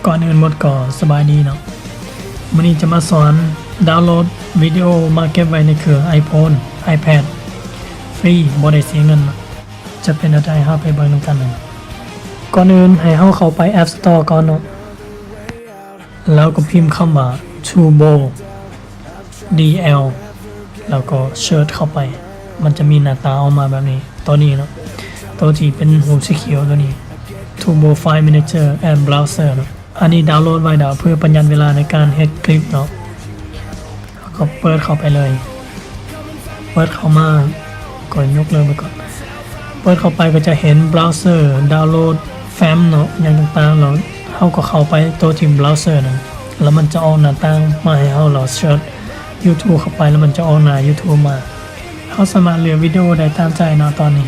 ກ່ອນອື່ນໝົດກໍສະບາຍດີເນາະ, ມື້ນີ້ຈະມາສອນດາວໂຫຼດວິດີໂອມາເກັບໄວ້ໃນເຄື່ອງ iPhone iPad ຟຣີ ບໍ່ໄດ້ເສຍເງິນເນາະ. ຈະເປັນແນວໃດ ເຮົາໄປເບິ່ງນຳກັນເລີຍ. ກ່ອນອື່ນໃຫ້ເຮົາເຂົ້າໄປ App Store ກ່ອນເນາະ, ແລ້ວກໍພິມຄຳວ່າ Turbo D L ແລ້ວກໍ search ເຂົ້າໄປ, ມັນຈະມີໜ້າຕາອອກມາແບບນີ້. ໂຕນີ້ເນາະ, ໂຕທີ່ເປັນຮູບສີຂຽວໂຕນີ້ Turbo File Manager and Browser ເນາະ. ອັນນີ້ດາວໂຫຼດໄວ້ດາວ ເພື່ອປະຢັດເວລາໃນການເຮັດຄລິບເນາະ. ເຮົາກໍເປີດເຂົ້າໄປເລີຍ. ເປີດເຂົ້າມາ ກໍຍົກເລີກໄປກ່ອນ. ເປີດເຂົ້າໄປກໍຈະເຫັນ browser ດາວໂຫຼດ FAMP ເນາະ ຫຍັງຕ່າງໆ ແລ້ວເຮົາກໍເຂົ້າໄປໂຕທີ່ browser ນັ້ນ ແລ້ວມັນຈະອອກໜ້າຕ່າງມາໃຫ້ເຮົາ ແລ້ວ search YouTube ເຂົ້າໄປ ແລ້ວມັນຈະອອກໜ້າ YouTube ມາ. ເຮົາສາມາດເລືອກວິດີໂອໄດ້ຕາມໃຈເນາະ. ຕອນນີ້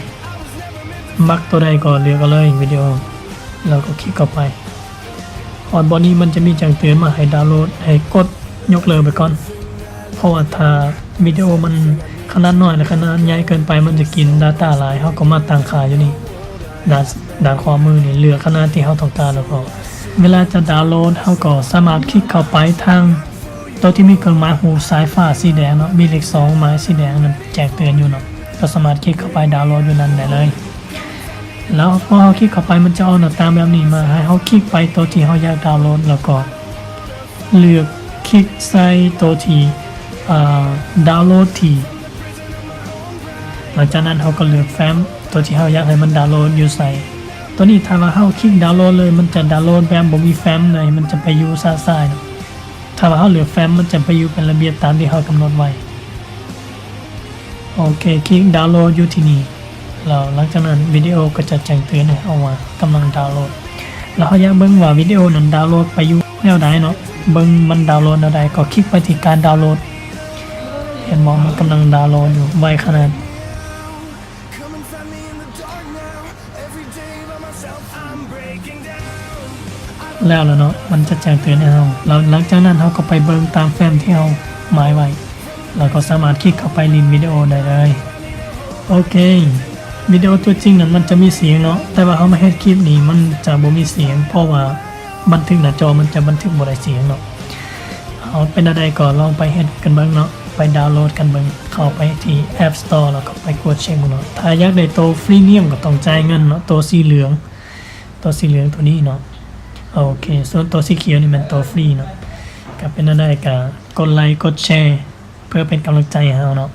ມັກໂຕໃດກໍເລືອກເອົາເລີຍ ວິດີໂອ ແລ້ວກໍຄລິກເຂົ້າໄປ. ຮອດບ່ອນນີ້ມັນຈະມີແຈ້ງເຕືອນມາໃຫ້ດາວໂຫຼດ, ໃຫ້ກົດຍົກເລີກໄປກ່ອນ, ເພາະວ່າຖ້າວິດີໂອມັນຂະໜາດນ້ອຍ ແລະ ຂະໜາດໃຫຍ່ເກີນໄປ ມັນຈະກິນ data ຫຼາຍ, ເຮົາກໍມາຕັ້ງຄ່າຢູ່ນີ້ ດ້ານ, ດ້ານຂວາມືນີ້, ເລືອກຂະໜາດທີ່ເຮົາຕ້ອງການ ແລ້ວກໍເວລາຈະດາວໂຫຼດ ເຮົາກໍສາມາດຄລິກເຂົ້າໄປທາງໂຕທີ່ມີເຄື່ອງໝາຍຮູບສາຍຟ້າສີແດງເນາະ, ມີເລກສອງໝາຍສີແດງນັ້ນແຈ້ງເຕືອນຢູ່ເນາະ, ກໍສາມາດຄລິກເຂົ້າໄປດາວໂຫຼດຢູ່ນັ້ນໄດ້ເລີຍ. ແລ້ວພໍເຮົາຄລິກເຂົ້າໄປ ມັນຈະອອກໜ້າຕາແບບນີ້ມາ ໃຫ້ເຮົາຄລິກໄປໂຕທີ່ເຮົາຢາກດາວໂຫຼດ ແລ້ວກໍເລືອກຄລິກໃສ່ໂຕທີ່ ເອີ ດາວໂຫຼດທີ່. ຫຼັງຈາກນັ້ນເຮົາກໍເລືອກ FAMP ໂຕທີ່ເຮົາຢາກໃຫ້ມັນດາວໂຫຼດຢູ່ໃສ. ໂຕນີ້ຖ້າວ່າເຮົາຄລິກດາວໂຫຼດເລີຍ ມັນຈະດາວໂຫຼດແບບບໍ່ມີ FAMP ເລີຍ, ມັນຈະໄປຢູ່ຊາດຊ້າຍເນາະ. ຖ້າວ່າເຮົາເລືອກ FAMP ມັນຈະໄປຢູ່ເປັນລະບຽບຕາມທີ່ເຮົາກຳນົດໄວ້. ໂອເຄ, ຄລິກດາວໂຫຼດຢູ່ທີ່ນີ້ ແລ້ວຫຼັງຈາກນັ້ນວິດີໂອກໍຈະແຈ້ງເຕືອນໃຫ້ເຮົາວ່າກຳລັງດາວໂຫຼດ, ແລ້ວເຮົາຢາກເບິ່ງວ່າວິດີໂອນັ້ນດາວໂຫຼດໄປຢູ່ແນວໃດເນາະ, ເບິ່ງມັນດາວໂຫຼດແນວໃດ, ກໍຄລິກໄປທີ່ການດາວໂຫຼດ. ເຫັນບໍ່? ມັນກຳລັງດາວໂຫຼດຢູ່, ໄວຂະໜາດ. ແລ້ວລະເນາະ, ມັນຈະແຈ້ງເຕືອນໃຫ້ເຮົາ, ແລ້ວຫຼັງຈາກນັ້ນເຮົາກໍໄປເບິ່ງຕາມ FAMP ທີ່ເຮົາໝາຍໄວ້ ແລ້ວກໍສາມາດຄລິກເຂົ້າໄປຫຼິ້ນວິດີໂອໄດ້ເລີຍ. ໂອເຄ, ວິດີໂອຕົວຈິງນັ້ນມັນຈະມີສຽງເນາະ, ແຕ່ວ່າເຮົາມາເຮັດຄລິບນີ້ມັນຈະບໍ່ມີສຽງ ເພາະວ່າບັນທຶກໜ້າຈໍມັນຈະບັນທຶກບໍ່ໄດ້ສຽງເນາະ. ເອົາ ເປັນແນວໃດກໍລອງໄປເຮັດກັນເບິ່ງເນາະ, ໄປດາວໂຫຼດກັນເບິ່ງ, ເຂົ້າໄປທີ່ App Store ແລ້ວກໍໄປກວດເຊັກເບິ່ງເນາະ. ຖ້າຢາກໄດ້ໂຕຟຣີມຽມກໍຕ້ອງຈ່າຍເງິນເນາະ, ໂຕສີເຫຼືອງ, ໂຕສີເຫຼືອງໂຕນີ້ເນາະ. ໂອເຄ, ສ່ວນໂຕສີຂຽວນີ້ແມ່ນໂຕຟຣີເນາະ. ກໍເປັນແນວໃດກໍກົດໄລກົດແຊເພື່ອເປັນກຳລັງໃຈໃຫ້ເຮົາເນາະ.